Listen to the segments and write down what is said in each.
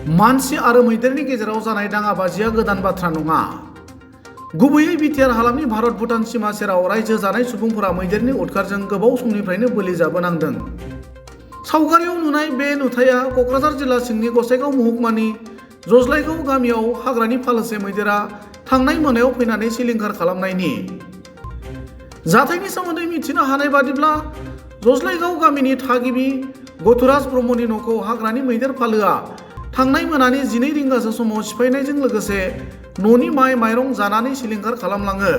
मानसि आरो मैदेरनि गेजेराव जानाय दाङाबाजिया गोदान बाथ्रा नङा। गुबैयै बिटिआर हालामनि भारत भुटान सीमा सेराव रायजो जानाय सुबुंफोरा मैदेरनि उदखारजों गोबाव समनिफ्रायनो बोलि जाबोनांदों। सावगारियाव नुनाय बे नुथाया क'क्राझार जिल्ला सिंनि गसाइगाव महकुमानि जज्लायगाव गामियाव हाग्रानि फालोसे मैदेरा थांनाय मोनायाव फैनानै सिलिंखार खालामनायनि। जाथायनि सोमोन्दै मिथिनो हानाय बादिब्ला जज्लायगाव गामिनि थागिबि गथुराज ब्रह्मनि न'खौ हाग्रानि मैदेर फालोआ थांनाय मोनानि 12 रिंगासो समाव सिफायनायजों लोगोसे न'नि माइ माइरं जानानै सिलिंखार खालामलाङो।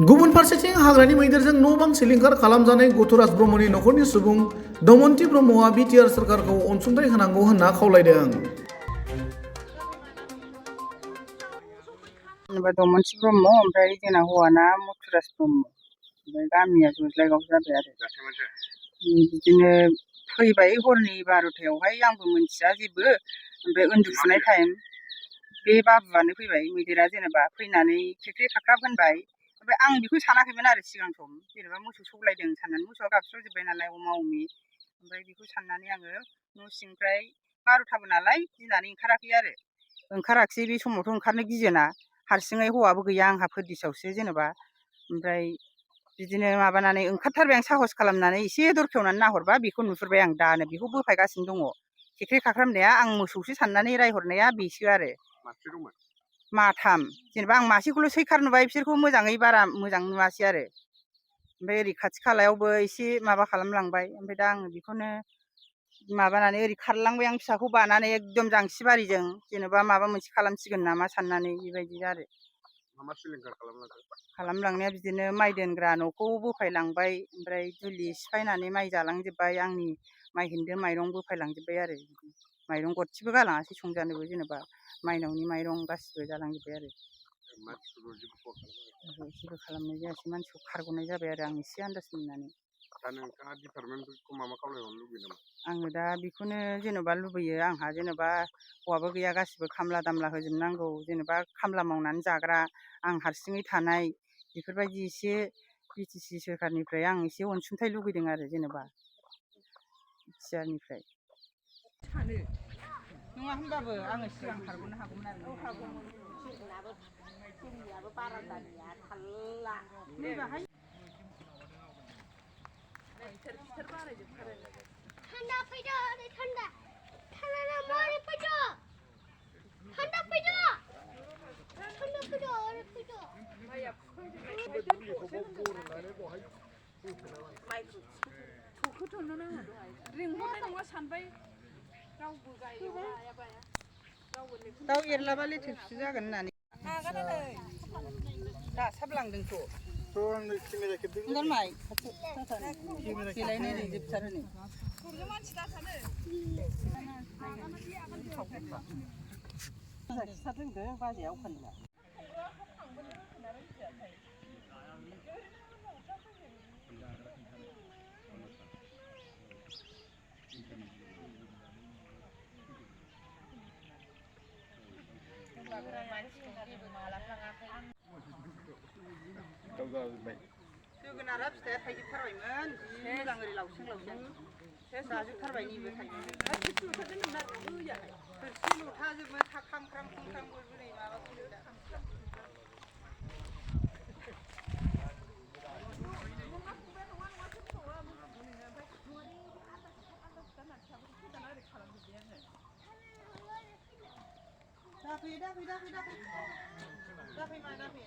गुबुन फारसेथिं हाग्रानि मैदेरजों न' बां सिलिंखार खालामजानाय गथुराज ब्रह्मनि नखरनि सुबुं दमयन्ती ब्रह्मआ बिटिआर सोरखारखौ अनसुंथाइ होनांगौ होनना खावलायदों। दमयन्ती ब्रह्म ओमफ्राय जोंना हौवाना मथुराज ब्रह्म ओमफ्राय गामिया जज्लायगाव जाबाय आरो बिदिनो फैबाय हरनि 12थायावहाय आंबो मिन्थिया जेबो ओमफ्राय उन्दुफुनाय टाइम बे बाबुआनो फैबाय मैदेरा जेनेबा फैनानै खेख्रे खाख्राब होनबाय ओमफ्राय आं बेखौ सानाखैमोन आरो सिगां सम जेनेबा मोसौ सौलायदों साननानै मोसौआ गाबस्रावजोब्बाय नालाय अमा अमि ओमफ्राय बेखौ साननानै आङो न' सिंनिफ्राय 12थाबो नालाय गिनानै ओंखाराखिसै बे समावथ' ओंखारनो गियोना हारसिङै हौवाबो गैया आंहा फोरदिसावसो जेनेबा ओमफ्राय बिदिनो माबानानै ओंखारथारबाय आं साहस खालामनानै एसे दर खेवनानै नाहरबा बेखौ नुहुरबाय आं दानो बेखौ बोफायगासिनो दङ खेख्रे खाख्रामनाया आं मोसौसो साननानै रायहरनाया बेसो आरो माथाम जेनेबा आं मासेखौल' सैखार नुबाय बिसोरखौ मोजाङै बारा मोजां नुवासै आरो ओमफ्राय ओरै खाथि खालायावबो एसे माबा खालामलांबाय ओमफ्राय दा आङो बेखौनो माबानानै ओरै खारलांबाय आं फिसाखौ बानानै एकदम जांसि बारिजों जेनेबा माबा मोनसे खालामसिगोन नामा साननानै बेबायदि आरो खालामलांनाया बिदिनो माइ दोनग्रा न'खौ बोफायलांबाय ओमफ्राय दुलि सिफायनानै माइ जालांजोब्बाय आंनि माइ हेन्दो माइरं बोफायलांजोब्बाय आरो माइरं गरसेबो गालाङासै संजानोबो जेनेबा माइनावनि माइरं गासिबो जालांजोब्बाय आरो जेबो खालामनाय जायासै मानसिखौ खारग'नाय जाबाय आरो आं एसे आन्दाज मोननानै दा नोंथाङा डिपार्टमेन्टखौ मा खावलायहरनो लुबैयो नामा? आङो दा बेखौनो जेनेबा लुबैयो आंहा जेनेबा हौवाबो गैया गासिबो खामला दामला होजोबनांगौ जेनेबा खामला मावनानै जाग्रा आं हारसिङै थानाय बेफोरबायदि एसे बिटिसि सोरखारनिफ्राय आं एसे अनसुंथाइ लुगैदों आरो जेनेबा बिटिआरनिफ्राय नङा होनबाबो आङो सिगां खारग'नो हागौमोन आरो जोंनियाबो बारा जालिया थाल्ला नैबाहाय थान्दा फैदो ओरै थान्दा मारै फैदो थान्दा फैदो ओरै फैदो माइखौ थोखोथ'नो नाङा दहाय लिंहरनाय नङा सानबाय रावबो गायनो हायाबाया दाउ एरलाबा लेथेर फिथेर जागोन होननानै दासाबलांदोंथ' माइ देलायनाय जोबथारो नै मानसि दासानो खिथादों बाजैया अखानिया जोगोनारा फिथाइया थाइजोबथारबायमोन जि मोजां ओरै लावसें जाजोबथारबाय नैबो थोरसि लथाजोबो ख्राम ख्राम बयबो नै माबाखौनो दा दाफै